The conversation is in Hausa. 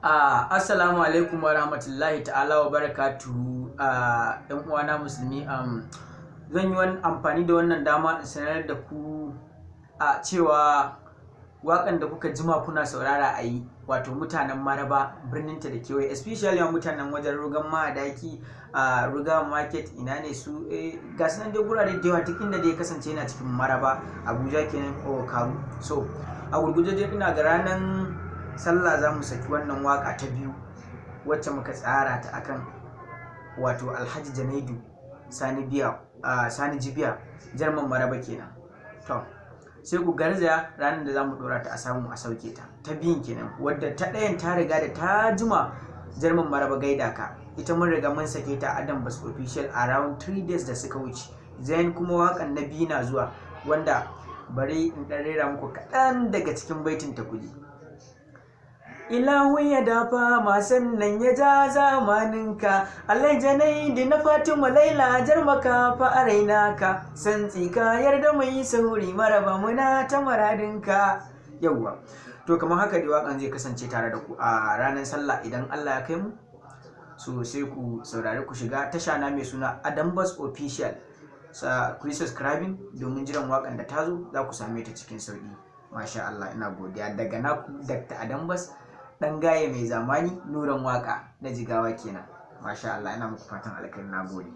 Assalamu alaikum wa rahmatullahi ta'ala wa barakatuhu, ‘yan uwana musulmi. Zan yi wani amfani da wannan dama in sanar da ku a cewa waƙan da kuka jima kuna saurara a yi, wato mutanen Maraba, birninta da kewaye, especially mutanen wajen Rugan Madaki, a Ruga Market, ina ne su, ga su nan dai gurare da yawa, duk inda dai ya kasance yana cikin Maraba, Abuja kenan ko Karu. So a gurguje dai, ina ga ranar Sallah za mu saki wannan waka ta biyu wacce muka tsara ta akan wato Alhaji Janaidu Sani Biya, Sani Jibiya, Jarman Maraba kenan. To, sai ku garzaya ranar da za mu dora ta a samu a sauke ta. Ta biyun kenan, wadda ta ɗayan ta riga da ta jima, Jarman Maraba Gaida Ka, ita mun riga mun sake ta Adam Bas Official around 3 days da suka wuce. Then kuma wakan na biyu na zuwa, wanda bari in ɗan rera muku kaɗan daga cikin baitin ta kuji. Ilahu ya dafa ma sannan ya ja zamaninka, Allah Janaidi na Fatima Laila, jarmaka fa a raina ka santsi ka yarda mai sauri Maraba, muna ta maradinka. Yawwa, to kamar haka dai wakan zai kasance tare da ku a ranar Sallah idan Allah ya kai mu. So sai ku saurari, ku shiga tasha na mai suna Adambas Official, sa ku yi subscribing domin jiran wakan da ta zo, za ku same ta cikin sauki. Masha Allah, ina godiya. Daga naku Dr. Adambas, dan gaye mai zamani, nuran waka na Jigawa kenan. Masha Allah, ina muku fatan alkhairi, nagode.